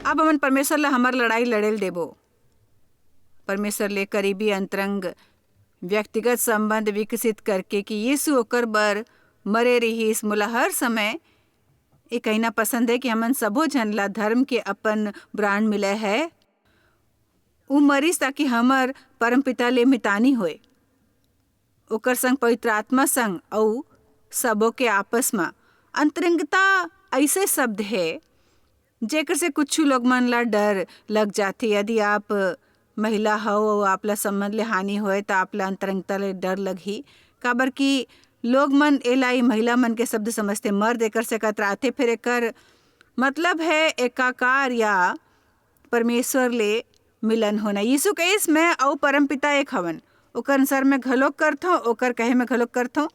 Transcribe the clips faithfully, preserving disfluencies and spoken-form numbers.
अब हमन परमेश्वर ला हमर लड़ाई लड़ेल देबो। परमेश्वर ले करीबी अंतरंग व्यक्तिगत संबंध विकसित करके कि यीशु ओकर बर मरे रिहिस। मोला हर समय ये कहना पसंद है कि हमन सबो झन ला धर्म के अपन ब्रांड मिले है। उ मरिस ताकि हमर परमपिता ले मितानी होए, ओकर संग, पवित्र आत्मा संग, अउ सबो के आपस म। अंतरंगता ऐसे शब्द है, जेकर से कुछ लोग मन ला डर लग जाथे। यदि आप महिला हव अउ आप ला संबंध ले हानि होए, त आप ला अंतरंगता ले डर लगही, काबर कि लोग मन एला ई महिला मन के शब्द समझथे। मर्द एकर से कतराथे, फिर एकर मतलब है एकाकार या परमेश्वर ले मिलन होना। यीशु कहिस, "मैं अउ परमपिता एक हवन।" ओकर अनुसार मैं घलोक करथौं, ओकर कहे मैं घलोक करथौं।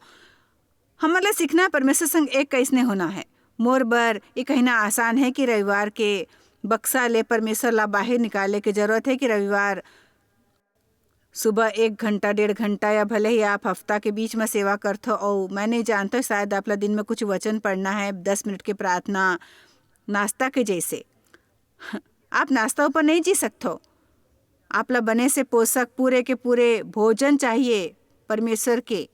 हमन ला सीखना है परमेश्वर संग एक कइसने होना है। मोर बर ये कहना आसान है कि रविवार के बक्सा ले परमेश्वर ला बाहर निकाले के जरूरत है कि रविवार सुबह एक घंटा, डेढ़ घंटा, या भले ही आप हफ्ता के बीच में सेवा करथो, अउ मैं नहीं जानता, शायद आप ला दिन में कुछ वचन पढ़ना है, दस मिनट के प्रार्थना, नाश्ता के जैसे। आप नाश्ता ऊपर नहीं जी सकथो। आप ला बने से पोषक, पूरे के पूरे भोजन चाहिए परमेश्वर के।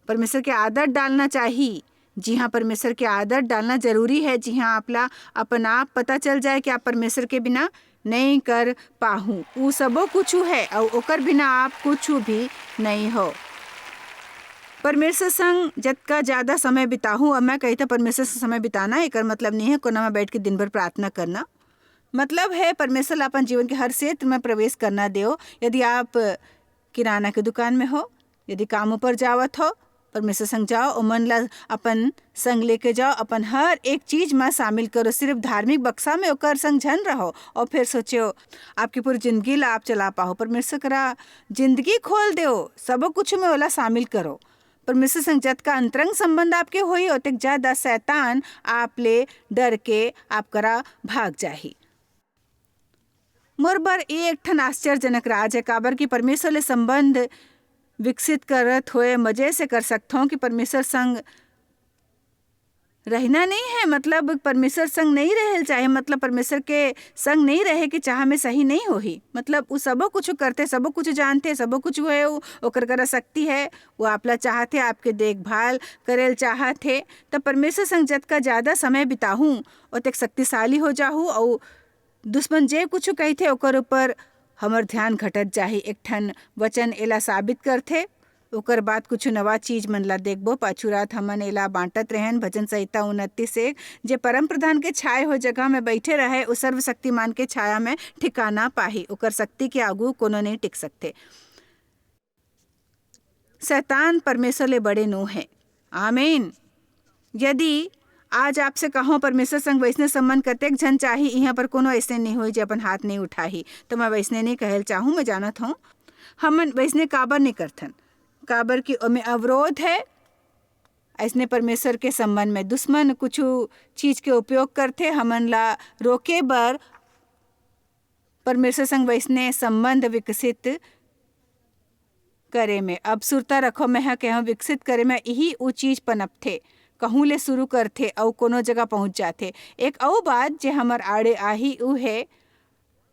परमेश्वर के आदर डालना चाहिए। जी हाँ, परमेश्वर के आदर डालना जरूरी है। जी हाँ, आप ला अपन आप पता चल जाए कि आप परमेश्वर के बिना नहीं कर पाहूँ। ऊ सबो कुछ है, अउ ओकर बिना आप कुछ भी नहीं हो। परमेश्वर संग जतका ज्यादा समय बिताहूँ, अब मैं कही तो परमेश्वर से समय बिताना, एकर मतलब नहीं है कोना में बैठ के दिन भर प्रार्थना करना। मतलब है परमेश्वर ला अपन जीवन के हर क्षेत्र में प्रवेश करना देओ। यदि आप किराना के दुकान में हो, यदि काम ऊपर जावत हो, परमेश्वर संग जाओ, ओमन ला अपन संग लेके जाओ, अपन हर एक चीज में शामिल करो। सिर्फ धार्मिक बक्सा में ओकर संग झन रहो और फिर सोचो आपकी पूरी जिंदगी ला आप चला पाओ। परमेश्वर करा जिंदगी खोल देओ, सबो कुछ में ओला शामिल करो। परमेश्वर संग जतका अंतरंग संबंध आपके होई, ओतेक ज्यादा शैतान आप ले डर के आप करा भाग जाही। मोर बर ये एक ठन आश्चर्यजनक राज है, काबर कि परमेश्वर ले संबंध विकसित करत होए मजे से कर सकथों कि परमेश्वर संग रहना नहीं है, मतलब परमेश्वर संग नहीं रहल चाहे, मतलब परमेश्वर के संग नहीं रहे के चाह में सही नहीं होही। मतलब उ सबो कुछ करथे, सबो कुछ जानथे, सबो कुछ है, उ, ओकर करा शक्ति है, वो आपला चाहथे, आपके देखभाल करेल चाहथे। त परमेश्वर संग जतका ज्यादा समय बिताहूँ, ओतेक शक्तिशाली हो जाहू, अउ दुश्मन जे कुछ कहिथे, ओकर ऊपर हमर ध्यान घटत जाही। एक ठन वचन एला साबित करथे। ओकर बाद कुछ नवा चीज मन ला देखबो। पाछू रात हमन एला बांटत रहेन, भजन संहिता उनतीस एक, "जे परम प्रधान के छाए हो जगह में बैठे रहे, उ सर्वशक्तिमान के छाया में ठिकाना पाही। ओकर शक्ति के आगू कोनो नहीं टिक सकथे।" शैतान परमेश्वर ले बड़े नो है। आमीन। यदि आज आपसे कहो, "परमेश्वर संग वैसने संबंध कतेक झन चाही, इहाँ पर कोनो ऐसने नहीं होई, जे अपन हाथ नहीं उठाही," तो मैं वैसने नहीं कहल चाहूँ। मैं जानत हूँ, हमन वैसने काबर नहीं करथन, काबर कि ओमे अवरोध है। ऐसने परमेश्वर के संबंध में दुश्मन कुछ चीज के उपयोग करथे, हमन ला रोके बर। परमेश्वर संग वैसने संबंध विकसित करे में, अब सुरता रखो, मैं ह कहूँ, विकसित करे में इही उ चीज पनपथे, कहूँ ले शुरू करथे अउ कोनो जगह पहुँच जाथे। एक अउ बात जे हमर आड़े आही, उ हे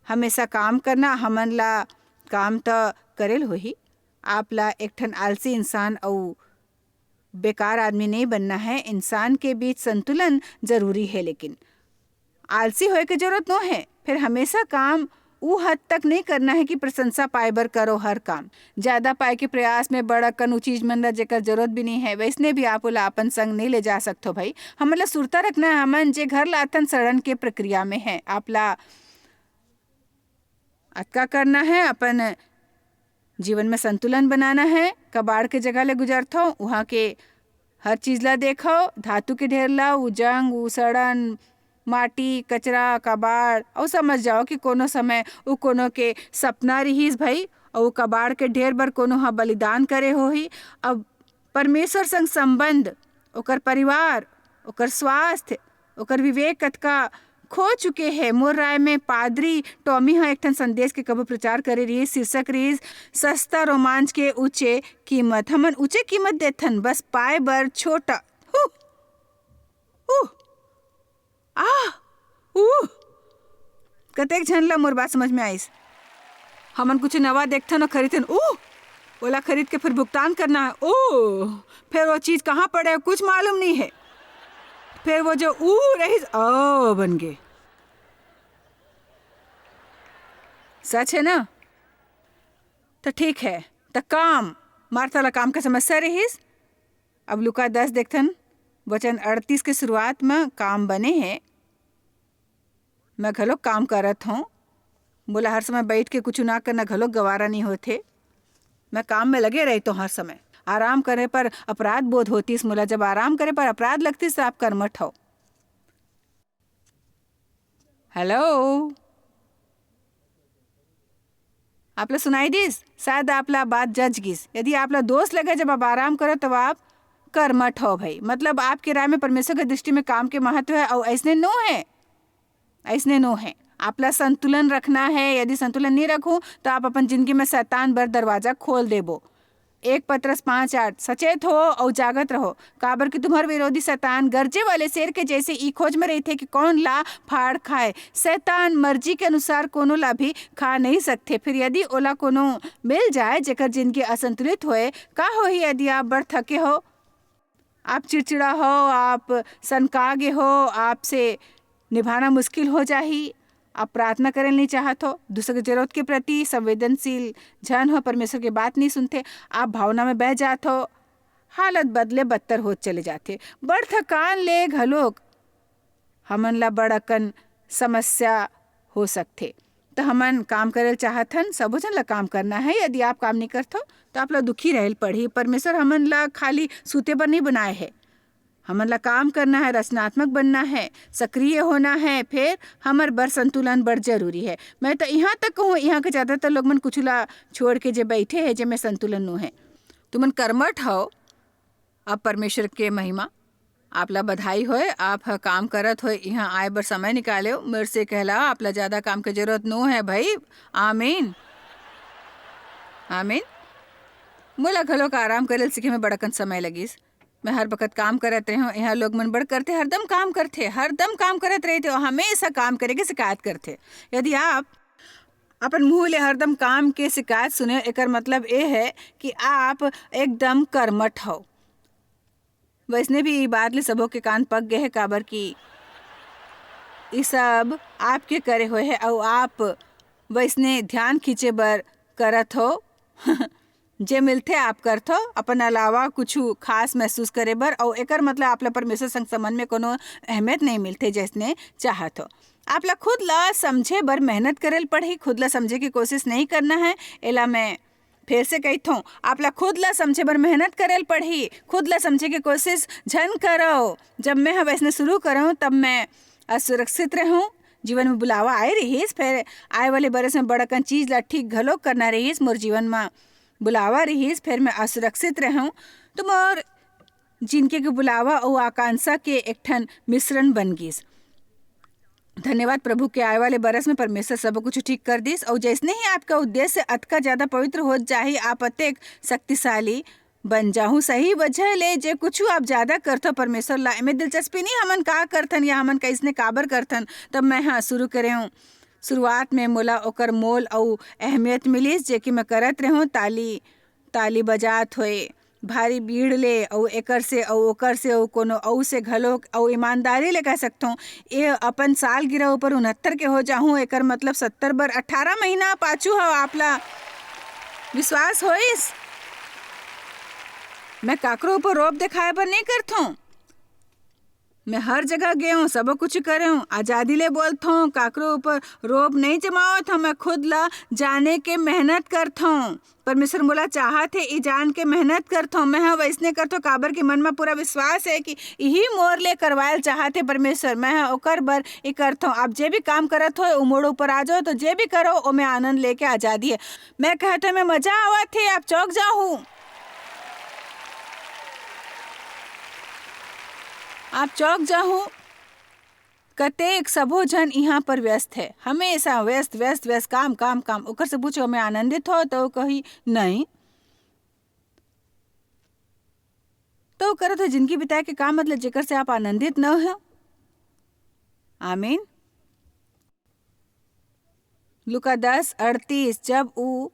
हमेशा काम करना। हमन ला काम त करेल होही। आप ला एक ठन आलसी इंसान अउ बेकार आदमी नहीं बनना है। इंसान के बीच संतुलन जरूरी है, लेकिन आलसी होए के जरूरत नो है। फिर हमेशा काम उ हद तक नहीं करना है कि प्रशंसा पाए बर करो हर काम। ज्यादा पाए के प्रयास में बड़ अकन उ चीज मन ला जेकर जरूरत भी नहीं है, वैसने भी आप ओला अपन संग नहीं ले जा सकथो भाई। हमन ला सुरता रखना है, हमन जे घर लाथन सड़न के प्रक्रिया में है। आप ला अतका करना है, अपन जीवन में संतुलन बनाना है। कबाड़ के जगह ले गुजरथो, उहाँ के हर चीज ला देखो, धातु के ढेर ला, उ जंग, उ सड़न, माटी, कचरा, कबाड़, अउ समझ जाओ कि कोनो समय उ कोनो के सपना रिहिस भई, अउ कबाड़ के ढेर बर कोनो ह बलिदान करे होही। अब परमेश्वर संग संबंध, ओकर परिवार, ओकर स्वास्थ्य, ओकर विवेक कतका खो चुके हे। मोर राय में पादरी टॉमी ह एक ठन संदेश के कबो प्रचार करे रिहिस, शीर्षक रिहिस सस्ता रोमांच के ऊंचे कीमत। हमन ऊंचे कीमत देथन बस पाए बर छोटा। हु, हु, आ, उ। कतेक झन ला मोर बात समझ में आइस? हमन कुछ नवा देखथन अउ खरीदथन, ओह, ओला खरीद के फिर भुगतान करना है, ओह, फिर वो चीज कहाँ पड़े है, कुछ मालूम नहीं है। फिर वो जो ऊ रहिस, ओ बन गे। सच है ना? तो ठीक है, तो काम, मार्था ला काम के समस्या रहिस। अब लूका दस देखथन, वचन अड़तीस के शुरुआत में काम बने है। मैं घलो काम करत हूँ, मोला हर समय बैठ के कुछ ना करना घलो गवारा नहीं होथे। मैं काम में लगे रहिथों हर समय। आराम करे पर अपराध बोध होतिस मोला, जब आराम करे पर अपराध लगतिस, आप कर्मठ हो। हेलो, आप ला सुनाई दिस? शायद आप ला बात जच गिस। यदि आप ला दोष लगे जब आप आराम करो, तब आप कर्मठ हो भाई। मतलब, आपके राय में परमेश्वर के दृष्टि में काम के महत्व है, अउ ऐसने नो है, ऐसने नो है। आप ला संतुलन रखना है। यदि संतुलन नहीं रखो, तो आप अपन जिंदगी में शैतान बर दरवाजा खोल देबो। एक पतरस पाँच आठ, सचेत हो अउ जागत रहो, काबर कि तुम्हर विरोधी शैतान गरजे वाले शेर के जैसे ई खोज में रहिथे कि कौन ला फाड़ खाए। शैतान मर्जी के अनुसार कोनो ला भी खा नहीं सकथे। फिर यदि ओला कोनो मिल जाए जेकर जिंदगी असंतुलित होए, का होही यदि आप बड़ थके हो, आप चिड़चिड़ा हो, आप सनका गे हो, आपसे निभाना मुश्किल हो जाही, आप प्रार्थना करे नहीं चाहत हो, दूसर के जरूरत के प्रति संवेदनशील झन हो, परमेश्वर के बात नहीं सुनथे, आप भावना में बह जात हो, हालत बदले बदतर होत चले जाथे। बड़ थकान ले घलोक हमन ला बड़ अकन समस्या हो सकथे। त हमन काम करे ल चाहत हन, सबो झन ला काम करना है। यदि आप काम नहीं करथो, तो आप ला दुखी रहे ल पड़ही। परमेश्वर हमन ला खाली सूते बर नहीं बनाए है, हमन ला काम करना है, रचनात्मक बनना है, सक्रिय होना है, फिर हमर बर संतुलन बड़ जरूरी है। मैं तो यहाँ तक कहूँ, यहाँ के ज्यादातर लोग मन कुछ ला छोड़ के जे बैठे है, जे में संतुलन नो है। तुमन कर्मठ हो, अब परमेश्वर के महिमा। आप ला बधाई होए, आप ह काम करत होए, यहाँ आए बर समय निकाले हो। मेरे से कहला, आप ला ज्यादा काम के जरूरत नो है भाई। आमीन, आमीन। मोला घलोक आराम करे ल सीखे में बड़कन समय लगिस। मैं हर बखत काम करत रहे हूँ। यहाँ लोग मन बड़ करथे, हरदम काम करथे, हरदम काम करत रहिथे, अउ हमेशा काम करे के शिकायत करथे। यदि आप अपन मुंह ले हरदम काम के शिकायत सुने, एकर मतलब ए है कि आप एकदम कर्मठ हो। वैसने भी ई बात ले सबो के कान पक गए है, काबर कि ई सब आपके करे होए है, अउ आप वैसने ध्यान खींचे बर करत हो। जे मिलथे आप करथो, अपन अलावा कुछु खास महसूस करे बर, अउ एकर मतलब आप ला परमेश्वर संग संबंध में कोनो अहमियत नहीं मिलथे, जैसने चाहत हो। आप ला खुद ला समझे बर मेहनत करे ल पड़ही, खुद ला समझे के कोशिश नहीं करना है। एला मैं फिर से कहिथों, आप ला खुद ला समझे बर मेहनत करे ल पड़ही, खुद ला समझे के कोशिश झन करो। जब मैं ह वैसने शुरू करहूँ, तब मैं असुरक्षित रहूँ। जीवन में बुलावा आए रहिस, फिर आए वाले बरस में बड़ अकन चीज ला ठीक घलो करना रहिस। मोर जीवन में बुलावा रहिस, फिर मैं असुरक्षित रहूँ, तो मोर जिनके के बुलावा अउ आकांक्षा के एक ठन मिश्रण बन गिस। धन्यवाद, प्रभु के आए वाले बरस में परमेश्वर सब कुछ ठीक कर दिस, अउ जैसने ही आपका उद्देश्य अतका ज्यादा पवित्र होत जाही, आप अतेक शक्तिशाली बन जाहू। सही वजह ले जे कुछ आप ज्यादा करथो परमेश्वर ला, एमे दिलचस्पी नहीं हमन का करथन या हमन कैसने काबर करथन। तब मैं हाँ शुरू करे हूँ। शुरुआत में मोला ओकर मोल अउ अहमियत मिलिस, जे कि मैं करत रहूँ। ताली, ताली बजात होए, भारी भीड़ ले अउ एकर से अउ ओकर से अउ कोनो अउ से घलो अउ ईमानदारी ले कह सकथों, ए अपन सालगिरह ऊपर उनहत्तर के हो जाहूँ। एकर मतलब सत्तर बर अठारह महीना पाछू हव। आप ला विश्वास होइस? मैं काकरो ऊपर रोब देखाए बर नहीं करथों। मैं हर जगह गे हूँ, सब कुछ करे हूँ, आजादी ले बोलथों, काकरो ऊपर रोब नहीं जमावत हूँ। मैं खुद ला जाने के मेहनत करथों। परमेश्वर मोला चाहत हे, ई जान के मेहनत करथों। मैं ह वैसने करथों, काबर के मन में पूरा विश्वास है कि इही मोर ले करवायल चाहत हे परमेश्वर। मैं ह ओकर बर ई करथों। आप जे भी काम करत हो, उ मोड़ ऊपर आ जाओ, तो जे भी करो, ओमे आनंद लेके आजादी है। मैं कहत हूँ, मैं मजा आवत हे, आप चौंक जाहू। आप चौंक जाहू। कतेक सबो झन इहाँ पर व्यस्त है, हमेशा व्यस्त, व्यस्त, व्यस्त, काम, काम, काम। ओकर से पूछो, "मैं आनंदित हो?" तो वो कही, "नहीं।" तो वो करत हो जिंदगी बिताए के का मतलब, जेकर से आप आनंदित न हो? आमीन। लूका दस अड़तीस, जब ऊ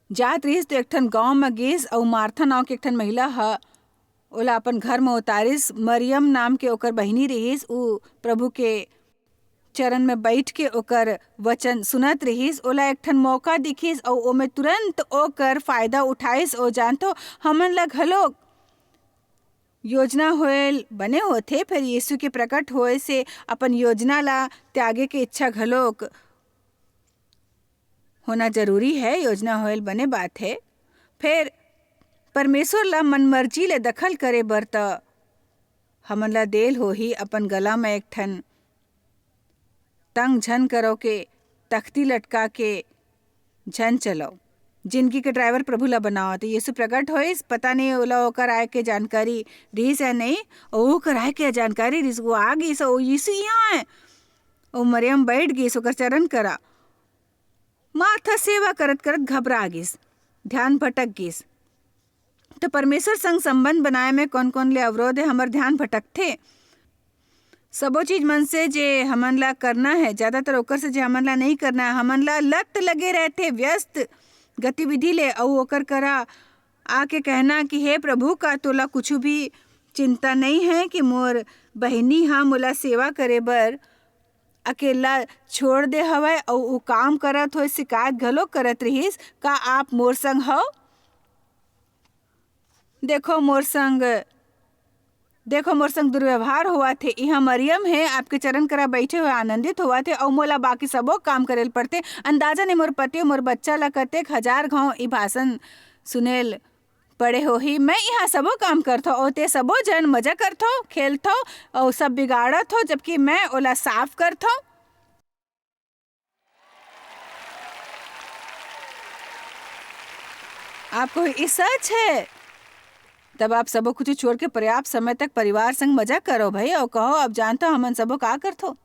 जात रिहिस, तो एक ठन गांव म गिस, अऊ मार्था नांव के एक ठन महिला ह ओला अपन घर म उतारिस। मरियम नाम के ओकर बहिनी रिहिस, ऊ प्रभु के चरण म बइठ के ओकर वचन सुनत रिहिस। ओला एक ठन मौका दिखिस, अऊ ओमे तुरंत ओकर फायदा उठाइस। ओ जानथो, हमन ला घलोक योजना होयल बने होथे, फेर यीशु के प्रकट होए से अपन योजना ला त्यागे के इच्छा घलोक होना जरूरी है। योजना होयल बने बात है, फेर परमेश्वर ला मनमर्जी ले दखल करे बर त हमन ला देल होही अपन गला म एक ठन तंग झन करो के तख्ती लटका के झन चलो। जिंदगी के ड्राइवर प्रभु ला बनाओ। तो यीशु प्रकट होइस, पता नहीं ओला ओकर आए के जानकारी रिहिस या नहीं, अऊ ओकर आए के जानकारी रिहिस, वो आ गिस, ओ यीशु यहाँ है। ओ मरियम बैठ गिस ओकर चरण करा। मार्था सेवा करत करत घबरा गिस, ध्यान भटक गिस। तो परमेश्वर संग संबंध बनाए में कौन कौन ले अवरोध है, हमर ध्यान भटकथे। सबो चीज मन से जे हमन ला करना है, ज्यादातर ओकर से जे हमन ला नहीं करना है, हमन ला लत लगे रहथे व्यस्त गतिविधि ले, अऊ ओकर करा आके कहना कि हे प्रभु, का तोला कुछ भी चिंता नहीं है कि मोर बहिनी हा मोला सेवा करे बर अकेला छोड़ दे हवय, अऊ ऊ काम करत होय शिकायत घलो करत रिहिस, का आप मोर संग हव? देखो मोर संग, देखो मोर संग दुर्व्यवहार होवत हे। इहाँ मरियम हे, आपके चरण करा बैठे हुए आनंदित होवत हे, अऊ मोला बाकी सबो काम करेल पड़थे। अंदाजा नहीं मोर पति अऊ मोर बच्चा ला कतेक हजार घाव ई भाषण सुनेल पड़े होही। मैं इहाँ सबो काम करथो, अऊ ते सबो झन मजा करथो, खेलथो, अऊ सब बिगाड़त हो, जबकि मैं ओला साफ करथो। आपको ई सच है, तब आप सबो कुछ छोड़ के पर्याप्त समय तक परिवार संग मजा करो भाई, अऊ कहो, अब जानथो हमन सबो का करथो।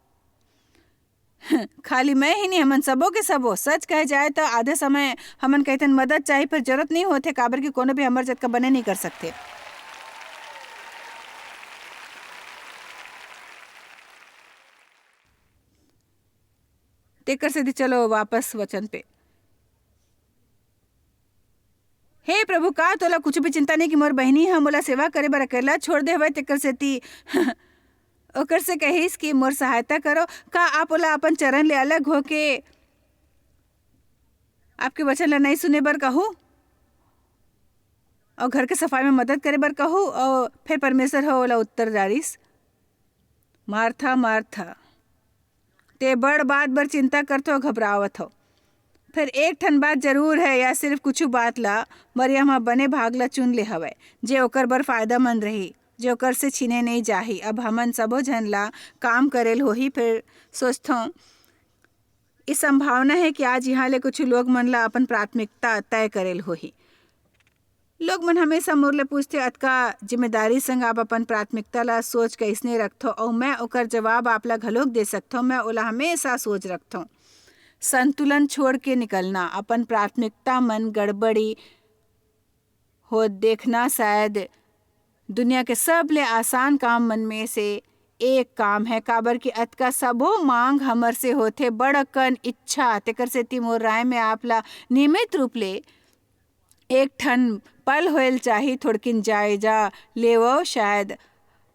खाली मैं ही नहीं, हमन सबो के सबो। सच कहे जाए तो आधे समय हमन कहिथन मदद चाही, पर जरूरत नहीं होथे, काबर कि कोनो भी हमर जतका बने नहीं कर सकथे। तेकर सेती चलो वापस वचन पे। हे प्रभु, का तोला कुछ भी चिंता नहीं कि मोर बहिनी ह मोला सेवा करे बर अकेला छोड़ दे हवय? तेकर सेती ओकर से कहिस कि मोर सहायता करो। का आप ओला अपन चरण ले अलग होके आपके वचन ला नहीं सुने बर कहू और घर के सफाई में मदद करे बर कहू? और फिर परमेश्वर ह ओला उत्तर डारिस, मार्था, मार्था, ते बड़ बात बर चिंता करथो, घबरावत हो। फिर एक ठन बात जरूर है, या सिर्फ कुछ बात ला मरियम ह बने भाग ला चुन ले हवय, जे ओकर बर फायदामंद रही, जे ओकर से छीने नहीं जाही। अब हमन सबो झन ला काम करेल होही। फिर सोचथों, इस संभावना है कि आज यहाँ ले कुछ लोग मन ला अपन प्राथमिकता तय करेल होही। लोग मन हमेशा मोर ले पूछथे, "अतका जिम्मेदारी संग आप अपन प्राथमिकता ला सोच कइसने रखथो?" अउ मैं ओकर जवाब आप ला घलोक दे सकथों, मैं ओला हमेशा सोच रखथों। संतुलन छोड़ के निकलना, अपन प्राथमिकता मन गड़बड़ी हो देखना शायद दुनिया के सबले आसान काम मन में से एक काम है, काबर कि अतका सबो मांग हमर से होथे, बड़ अकन इच्छा। तेकर सेती मोर राय में आप ला नियमित रूप ले एक ठन पल होयल चाही, थोड़किन जायजा लेवव, शायद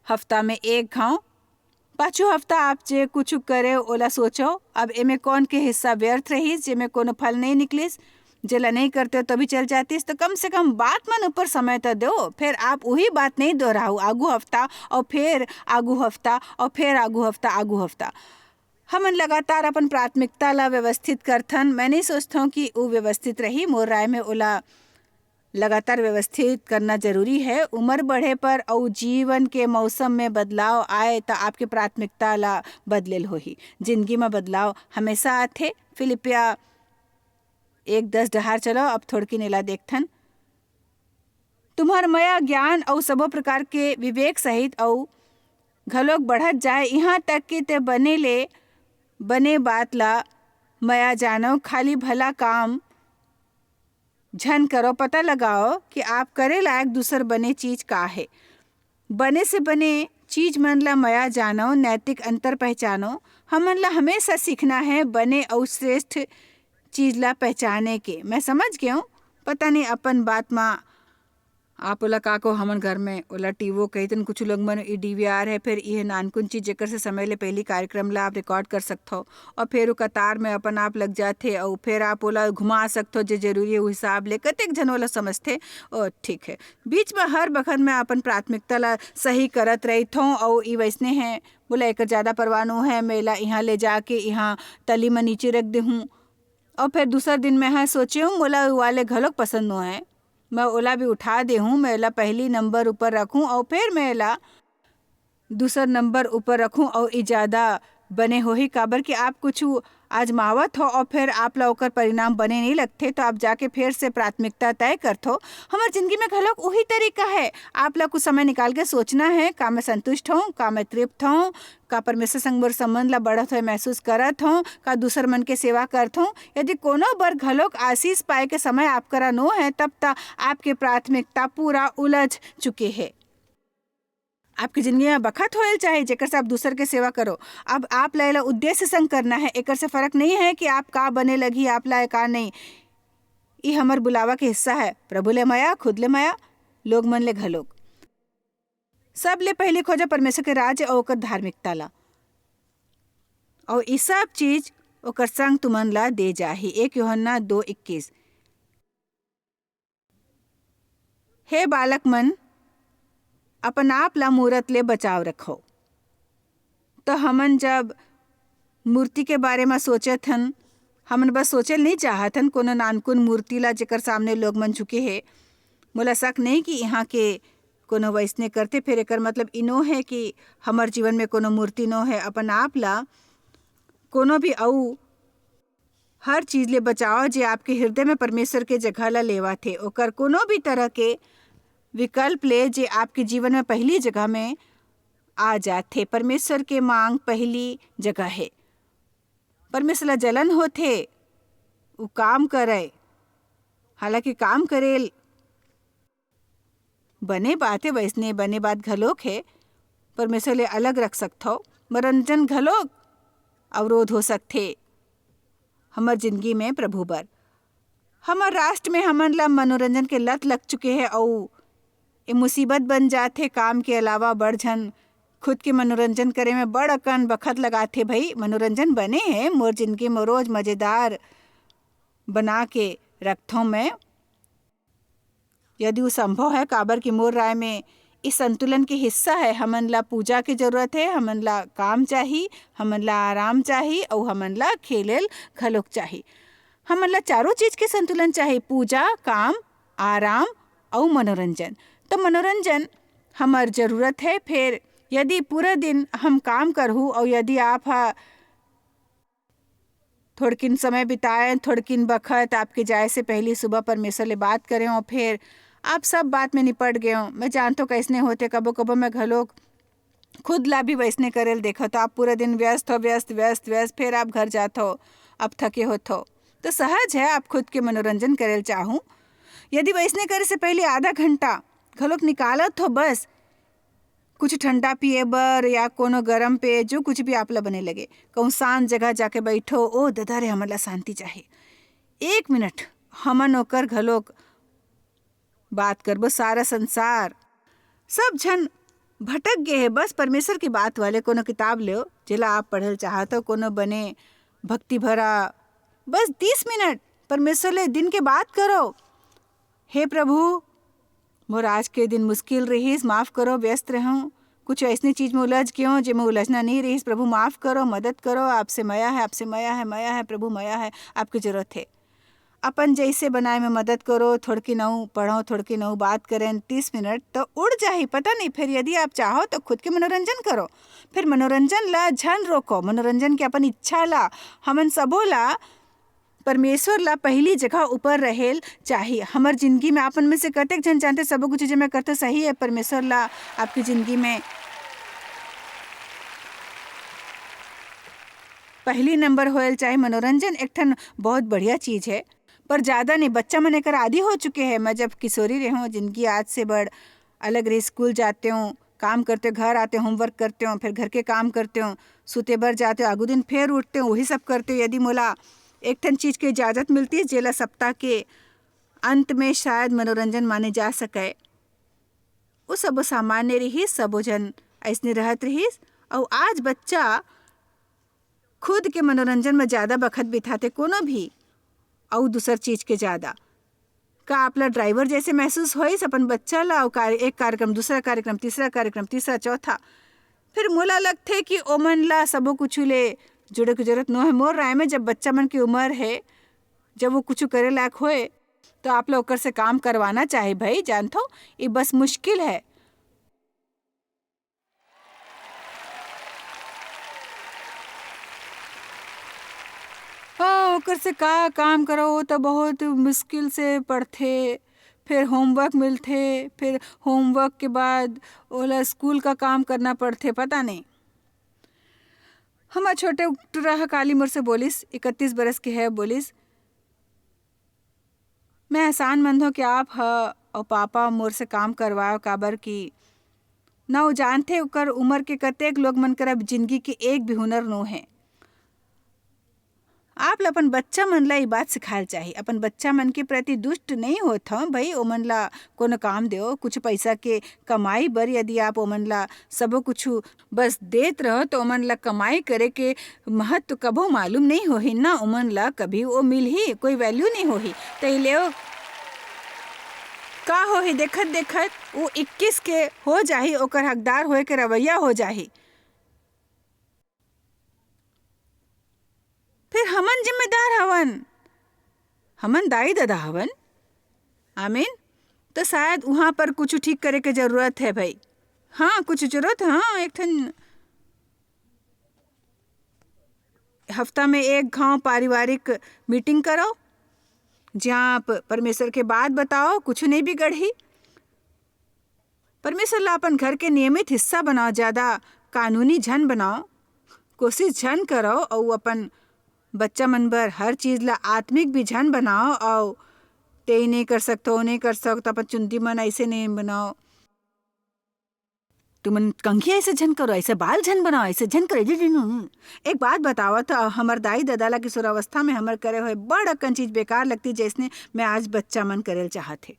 हफ्ता में एक घाव। पाछू हफ्ता आप जे कुछ करे, ओला सोचव, अब एमे कौन के हिस्सा व्यर्थ रहिस, जेमे कोनो फल नहीं निकलिस, जेला नहीं करते तो भी चल जातिस। तो कम से कम बात मन ऊपर समय तो दो, फिर आप वही बात नहीं दोहराओ आगू हफ्ता और फिर आगू हफ्ता और फिर आगू हफ्ता, आगू हफ्ता। हमन लगातार अपन प्राथमिकता ला व्यवस्थित करथन। मैं नहीं सोचथौं कि उ व्यवस्थित रही। मोर राय में ओला लगातार व्यवस्थित करना जरूरी है। उम्र बढ़े पर अउ जीवन के मौसम में बदलाव आए, त आपके प्राथमिकता ला बदलेल होही। जिंदगी में बदलाव हमेशा आथे। फिलिपिया एक दस डहार चलो, अब थोड़किन एला देखथन। तुम्हर मया, ज्ञान अउ सबो प्रकार के विवेक सहित अउ घलोक बढ़त जाए, इहाँ तक कि ते बने ले बने बात ला मया जानो, खाली भला काम झन करो। पता लगाओ कि आप करे लायक दूसर बने चीज का हे। बने से बने चीज मन ला मया जानो, नैतिक अंतर पहचानो। हमन ला हमेशा सीखना है बने अउ श्रेष्ठ चीज ला पहचाने के। मैं समझ गेंव, पता नहीं अपन बात मा आप ओला का को, हमन घर में ओला टीवो कहितन। कुछ लोग मन ई डीवीआर है, फिर इहे नानकुन चीज जेकर से समय ले पहली कार्यक्रम ला आप रिकॉर्ड कर सकथो, और फिर वो कतार में अपन आप लग जाथे, और फिर आप ओला घुमा सकथो जे जरूरी है, वो हिसाब ले कतेक झन ओला समझथे। ओ ठीक है, बीच में हर बखत मैं अपन प्राथमिकता ला सही करत रहिथों, और ई वैसने है, बोला एकर ज्यादा परवाह नो है, मैं एला इहाँ ले जाके इहाँ तली में नीचे रख देहूँ। और फिर दूसर दिन मैं हा सोचे हूँ, मोला वाले घलोक पसंद नो है, मैं ओला भी उठा दे हूँ, मैं एला पहली नंबर ऊपर रखूँ और फिर मैं एला दूसर नंबर ऊपर रखूँ और ई ज्यादा बने होही, काबर कि आप कुछ आजमावत हो और फिर आप ला ओकर परिणाम बने नहीं लगथे, तो आप जाके फिर से प्राथमिकता तय करथो। हमर जिंदगी में घलोक उही तरीका है। आप ला कुछ समय निकाल के सोचना है, का मैं संतुष्ट हूँ, का मैं तृप्त हूँ, का परमेश्वर संग मोर संबंध ला बढ़त होए महसूस करत हूँ, का दूसर मन के सेवा करत हूँ। यदि कोनो बर घलोक आशीष पाए के समय आप करा नो है, तब त आपके प्राथमिकता पूरा उलझ चुके है। आपकी जिंदगी में बखत होयल चाहे जेकर से आप दूसर के सेवा करो। अब आप ला एला उद्देश्य संग करना है, एकर से फर्क नहीं है कि आप का बने लगही, आप ला का नहीं। ई हमर बुलावा के हिस्सा है। प्रभु ले मया, खुद ले मया, लोग मन ले घलोक। सब ले पहली खोजा परमेश्वर के राज्य और ओकर धार्मिकता ला, और ई सब चीज ओकर संग तुमन ला दे जाही। एक यूहन्ना दो इक्कीस। हे बालक मन, अपन आप ला मूरत ले बचाव रखो। तो हमन जब मूर्ति के बारे म सोचत हन, हमन बस सोचे ल नहीं चाहत हन कोनो नानकुन मूर्ति ला, जेकर सामने लोग मन झुके हे। मोला शक नहीं कि इहाँ के कोनो वैसने करथे, फिर एकर मतलब ई नो है कि हमर जीवन में कोनो मूर्ति नो है। अपन आप ला कोनो भी अऊ हर चीज ले बचाओ, जे आपके हृदय में परमेश्वर के जगह ला लेवत हे। ओकर कोनो भी तरह के विकल्प ले, जे आपके जीवन में पहली जगह में आ जाथे। परमेश्वर के मांग पहली जगह हे। परमेश्वर ला जलन होथे, उ काम करे, हालांकि काम करेल बने बात हे, वैसने बने बात घलोक हे। परमेश्वर ले अलग रख सकथव। मनोरंजन घलोक अवरोध हो सकथे हमर जिंदगी में प्रभु बर। हमर राष्ट्र में हमन ला मनोरंजन के लत लग चुके हे, अउ ए मुसीबत बन जाथे। काम के अलावा बड़ झन खुद के मनोरंजन करे में बड़ अकन बखत लगाथे। भई, मनोरंजन बने हे, मोर जिंदगी में रोज मजेदार बना के रखथों मैं, यदि वो संभव है, काबर कि मोर राय में इस संतुलन के हिस्सा है। हमन ला पूजा के जरूरत है, हमन ला काम चाही, हमन ला आराम चाही, अउ हमन ला खेलेल घलोक चाही। हमन ला चारों चीज के संतुलन चाही, पूजा, काम, आराम अउ मनोरंजन। तो मनोरंजन हमर जरूरत है। फिर यदि पूरा दिन हम काम करहू अउ यदि आप हा थोड़किन समय बिताए, थोड़किन बखत आपके जाए से पहली सुबह परमेश्वर ले बात करें और फिर आप सब बात में निपट गए हो। मैं जानत हूँ कैसने होथे, कबो कबो मैं घलोक खुद ला भी वैसने करेल देखत हो। आप पूरा दिन व्यस्त हो, व्यस्त, व्यस्त, व्यस्त, फिर आप घर जात हो, आप थके होत हो, तो सहज है आप खुद के मनोरंजन करेल चाहूँ। यदि वैसने करे से पहले आधा घंटा घलोक निकालत हो बस कुछ ठंडा पिए बर या कोनो गरम पेय, जो कुछ भी आप ला बने लगे, कहूँ शांत जगह जाके बैठो। ओ ददा रे, हमन ला शांति चाही। एक मिनट, हमन ओकर घलोक बात करबो। सारा संसार, सब झन भटक गे हे। बस परमेश्वर की बात वाले कोनो किताब लेव, जेला आप पढ़े ल चाहत हो, कोनो बने भक्ति भरा, बस तीस मिनट परमेश्वर ले दिन के बात करो। हे प्रभु, मोर आज के दिन मुश्किल रहिस, माफ करो, व्यस्त रहूं, कुछ ऐसने चीज में उलझ गए हो जेमे उलझना नहीं रहिस। प्रभु माफ करो, मदद करो, आपसे मया है, आपसे मया है, मया है, प्रभु मया है, आपकी जरूरत है। अपन जैसे बनाए में मदद करो, थोड़की नऊ पढ़ो, थोड़की नऊ बात करें, तीस मिनट तो उड़ जाही, पता नहीं। फिर यदि आप चाहो तो खुद के मनोरंजन करो। फिर मनोरंजन ला झन रोको, मनोरंजन के अपन इच्छा ला, हमन सबो ला परमेश्वर ला पहली जगह ऊपर रहेल चाही। हमर जिंदगी में आपन में से कतेक झन जानते, सबो कुछ जे मैं करते सही है, परमेश्वर ला आपकी जिंदगी में पहली नंबर होयल चाहे। मनोरंजन एक ठन बहुत बढ़िया चीज है, पर ज्यादा नहीं। बच्चा मन एकर आदी हो चुके हैं। मैं जब किशोरी रहूं, जिंदगी आज से बड़ अलग रही, स्कूल जाते हूँ, काम करते हो, घर आते हो, होमवर्क करते हो, फिर घर के काम करते हो, सुते बर जाते हो, आगू दिन फिर उठते हो, वही सब करते हो। यदि मोला एक ठन चीज के इजाजत मिलती, जेला सप्ताह के अंत में शायद मनोरंजन माने जा सके, वो सबो सामान्य रहिस, सबो झन अइसने रहत रहिस। अउ आज बच्चा खुद के मनोरंजन में ज्यादा बखत बिताथे, कोनो भी अउ दूसर चीज के ज्यादा। का आपला ड्राइवर जैसे महसूस होइस अपन बच्चा ला, अउ कार-, एक कार्यक्रम, दूसरा कार्यक्रम, तीसरा कार्यक्रम, तीसरा, चौथा? फिर मोला लगथे कि ओमन ला सबो कुछु ले जुड़े के जरूरत नो है। मोर राय में, जब बच्चा मन की उम्र है, जब वो कुछु करे लायक होए, तो आप ला ओकर से काम करवाना चाही भाई। जानथो, ये बस मुश्किल है। हाँ, ओकर से का काम करो, वो तो बहुत मुश्किल से पढ़थे, फिर होमवर्क मिलथे, फिर होमवर्क के बाद ओला स्कूल का काम करना पड़थे, पता नहीं। हमर छोटे टुरा ह काली मोर से बोलिस, इकतीस बरस के है, बोलिस, "मैं एहसान मंद हों कि आप ह अउ पापा मोर से काम करवाओ, काबर कि ना वो जानथे ओकर उम्र के कतेक लोग मन करा जिंदगी के एक भी हुनर नो है।" आप ल अपन बच्चा मन ला ये बात सिखायल चाही, अपन बच्चा मन के प्रति दुष्ट नहीं होत हव भाई, ओमन ला कोनो काम देओ, कुछ पैसा के कमाई बर यदि आप ओमन ला सबो कुछु बस देत रहो, तो ओमन ला कमाई करे के महत्व कभो मालूम नहीं होही ना, ओमन ला कभी वो मिलही, कोई वैल्यू नहीं होही। त ये लेओ, का होही, देखत देखत वो इक्कीस के हो जाही, ओकर हकदार होए के रवैया हो जाही। फिर हमन जिम्मेदार हवन, हमन दाई ददा हवन। आमीन। तो शायद वहाँ पर कुछ ठीक करे के जरूरत है भाई। हाँ, कुछ जरूरत, हाँ, एक ठन हफ्ता में एक घाव पारिवारिक मीटिंग करो, जहाँ आप परमेश्वर के बात बताओ, कुछ नहीं बिगड़ही। परमेश्वर ला अपन घर के नियमित हिस्सा बनाओ, ज्यादा कानूनी झन बनाओ, कोशिश झन करो, अउ अपन बच्चा मन बर हर चीज ला आत्मिक भी झन बनाओ, अउ ते ही नहीं कर सकतो, वो नहीं कर सकतो, अपन चुंदी मन ऐसे नहीं बनाओ। तुमन कंघी ऐसे झन करो, ऐसे बाल झन बनाओ, ऐसे झन करो। एक बात बताओ तो, हमर दाई ददा ला किशोरावस्था में हमर करे हुए बड़ अकन चीज बेकार लगती, जैसने मैं आज बच्चा मन करल चाहत हे।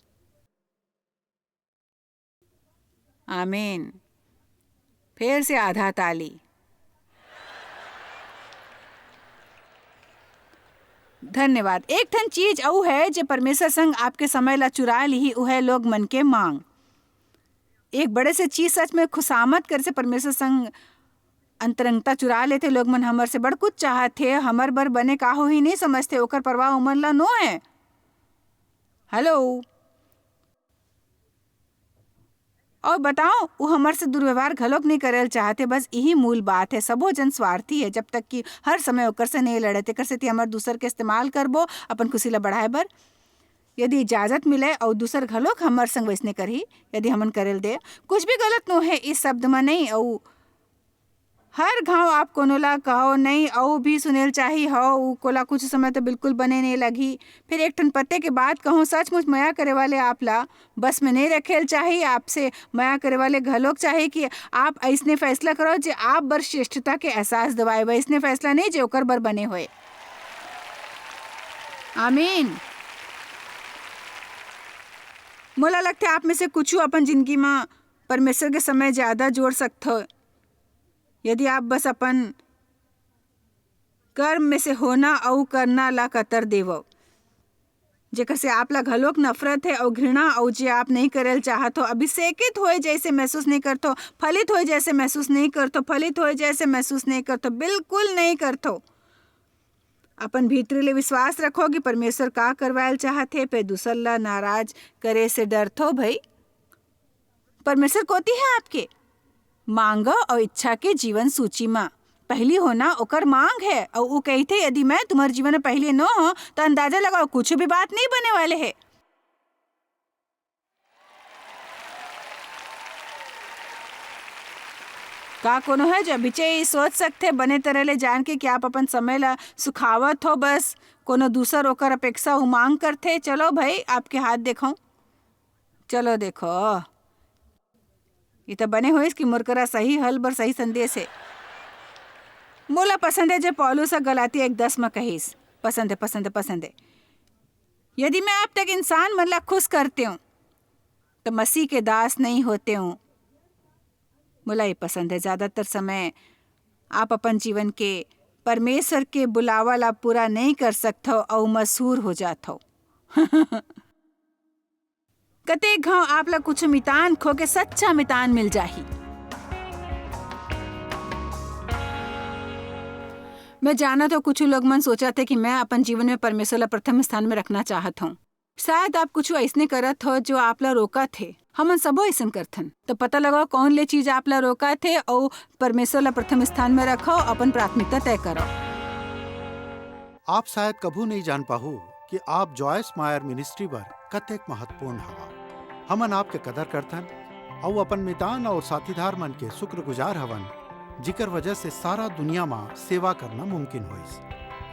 आमीन। फेर से आधा ताली। धन्यवाद। एक ठन चीज अउ है, जे परमेश्वर संग आपके समय ला चुरा लिही, उ है लोग मन के मांग। एक बड़े से चीज सच में खुशामद करे से परमेश्वर संग अंतरंगता चुरा लेथे। लोग मन हमर से बड़ कुछ चाहत हे, हमर बर बने का होही नहीं समझथे, ओकर परवाह उमन ला नो है। हेलो। अउ बताओ, वो हमर से दुर्व्यवहार घलोक नहीं करे ल चाहते। बस यही मूल बात है, सबो जन स्वार्थी है। जब तक कि हर समय ओकर से नहीं लड़े, तेकर सेती हमर दूसर के इस्तेमाल करबो अपन खुशी ला बढ़ाए बर। यदि इजाजत मिले अउ दूसर घलोक हमर संग वैसने करही, यदि हमन करे ल दे, कुछ भी गलत नो है इस शब्द में नहीं। अउ हर घाव आप कोनो ला कहो नहीं, अउ भी सुनेल चाही हो, उ कोला कुछ समय तो बिल्कुल बने नहीं लगही। फिर एक ठन पते के बात कहूँ, सचमुच मया करे वाले आप ला बस में नहीं रखेल चाही। आपसे मया करे वाले घलोक चाही कि आप ऐसने फैसला करो जे आप बर श्रेष्ठता के एहसास दिवाए, वैसने फैसला नहीं जे ओकर बर बने होए। आमीन। मोला लगथे आप में से कुछ अपन जिंदगी में परमेश्वर के समय ज्यादा जोड़ सकथो। यदि आप बस अपन कर्म में से होना अउ करना ला कतर देवव, जेकर से आप ला घलोक नफरत है अउ घृणा, अउ जे आप नहीं करल चाहत हो, अभिषेकित होए जैसे महसूस नहीं करथो, फलित होए जैसे महसूस नहीं करथो, फलित होए जैसे महसूस नहीं करथो, बिल्कुल नहीं करथो। अपन भीतरी ले विश्वास रखो कि परमेश्वर का करवायल चाहत हे, पे दूसर ला नाराज करे से डरथो भाई। परमेश्वर कोती है आपके। मांगो अउ इच्छा के जीवन सूची मा पहली होना ओकर मांग है। अउ वो कहिथे, "यदि मैं तुम्हारे जीवन में पहली न हो, तो अंदाजा लगाओ, कुछ भी बात नहीं बने वाले है।" का कोनो है, जो अभिचे ही सोच सकथे, बने तरह ले जान के कि आप अपन समय ला सुखावत हो, बस कोनो दूसर ओकर अपेक्षा उमांग करथे? चलो भाई, आपके हाथ देखो। चलो देखो, ये तो बने होइस कि मोर करा सही हल बर सही संदेश हे। मोला पसंद हे, जे पौलुस ह गलातिया एक दस म कहिस, पसंद हे, पसंद हे, पसंद हे, "यदि मैं अब तक इंसान मन ला खुश करते हूँ, तो मसीह के दास नहीं होते हूँ।" मोला ये पसंद हे, ज्यादातर समय आप अपन जीवन के परमेश्वर के बुलावा ला पूरा नहीं कर सकथव अउ मशहूर हो जाथव। कतेक घाव आप ला कुछ मितान खो के सच्चा मितान मिल जाही। मैं जानत हव, कुछ लोग मन सोचत हे कि मैं अपन जीवन में परमेश्वर ला प्रथम स्थान में रखना चाहत हव। शायद आप कुछ अइसने करत हव, जो आप ला रोकत हे। हमन सबो अइसन करथन। तो पता लगाओ, कौन ले चीज आप ला रोकत हे, अउ परमेश्वर ला प्रथम स्थान में रखव, अपन प्राथमिकता तय करव। आप शायद कभू नहीं जान पाहू कि आप जॉयस मायर मिनिस्ट्री बर कतेक महत्वपूर्ण हवा। हमन आपके कदर करथन, अउ अपन मितान अउ साथीदार मन के शुक्रगुजार हवन, जिकर वजह से सारा दुनिया म सेवा करना मुमकिन होइस।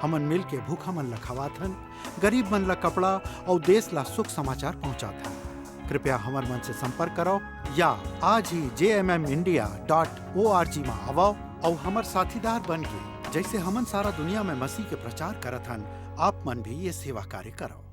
हमन मिल के भूखा मन ला खवाथन, गरीब मन ला कपड़ा अउ देश ला सुख समाचार पहुंचाथन। कृपया हमर मन से संपर्क करव या आज ही J M M India dot O R G म आवव अउ हमर साथीदार बन के, जैसे हमन सारा दुनिया में मसीह के प्रचार करत हन, आप मन भी ये सेवा कार्य करव।